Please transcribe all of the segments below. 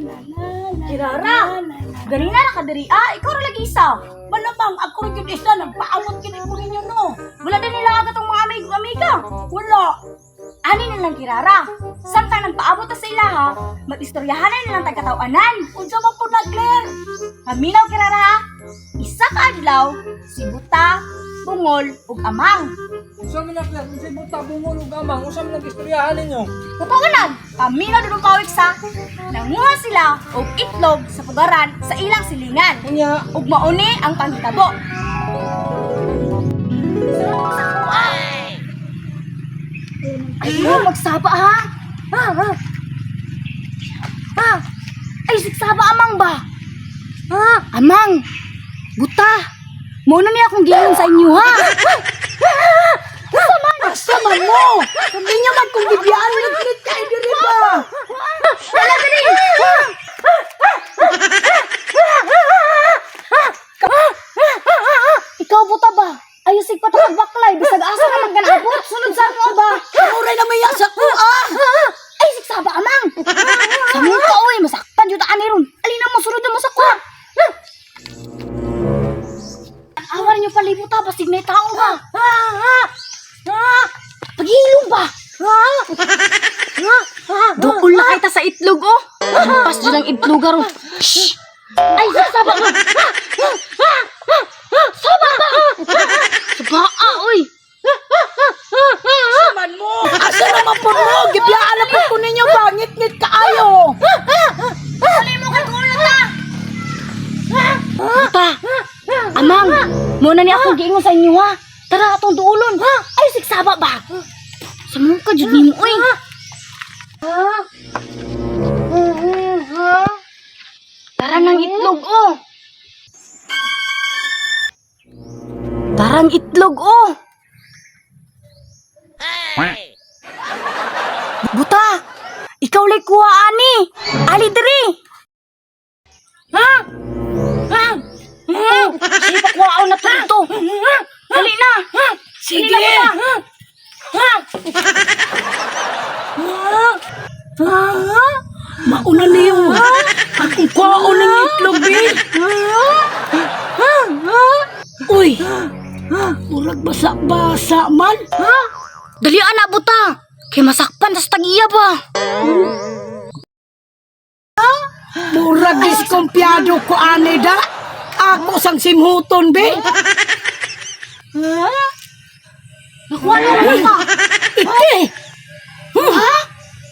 la la la la. Kirara! La, la, la. Ganina ra ka diri ah, ikaw ra lagi isa. Malamang ako rin yun isa, nagpaamot kini ko ninyo no. Wala din nila agad ang mga amigo amiga. Wala. Ani na lang Kirara. Samtang nagpaabot ta sa ilaha, mag-istoryahan na lang tagkatawanan. Unsa man po na, Claire? Paminaw Kirara ha. Isa ka adlaw, si Buta, Bungol ug Amang. Unsa man na Claire, unsay buta bungol ug amang, unsa man ang istoryahan ninyo? Totoo lang, paminaw dudong kawik sa nanguha sila og itlog sa pugaran sa ilang silingan. Unya, Ug mauni ang panghitabo. Ay, no, magsaba ha. Ha, ha. Ha. Ay, sigsaba amang ba? Ha, amang. Buta. Muna niya akong giingon sa inyo ha. Asa man? Asa man mo? Hindi niya man kung bibiyaan ngit kay diri ba? Wala diri. Ikaw buta ba? Ayos pa to baklay bisag asa naman ka naabot sunod sa mo ba? Muray na maya sa ko ah. Ay sigsaba amang. Sa ka oy masaktan jud ani ron. Alina mo sunod na mo sa kuha. Awan niyo palibot ha basig may tao ba? Pagilong ba? Duol na kita sa itlog oh. Pas jud ang itlog aron. Shh. Ay sigsaba ba? Saba ba? Saba ah, oy. Asa man mo? Asa naman po mo? Gibiyaan na po ko ninyo ba? Ngit-ngit kaayo. Dali mo kay gulo ta. Buta. Amang, muna ni akong giingon sa inyo ha. Tara atong duolon. Ay sigsaba ba? Sa mga ka jud nimo oy. Tara nang itlog oh. Tarang itlog oh. Buta! Ikaw lay kuha ani. Ali diri. Ha? Ha? Oh, sige pa kuha na to dito. Dali na. Sige. Dali na, buta. Ha? Mauna niyo. Akong kuhaon ng itlog, bi. Uy. Murag basa-basa man. Dali ana buta. Kay masakpan tas tag-iya ba? Murag diskumpiyado ko ani da. Ako sang simhuton, bi. Nakuha na lang ba? Ite. Ha?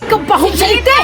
Kabahog sa ite.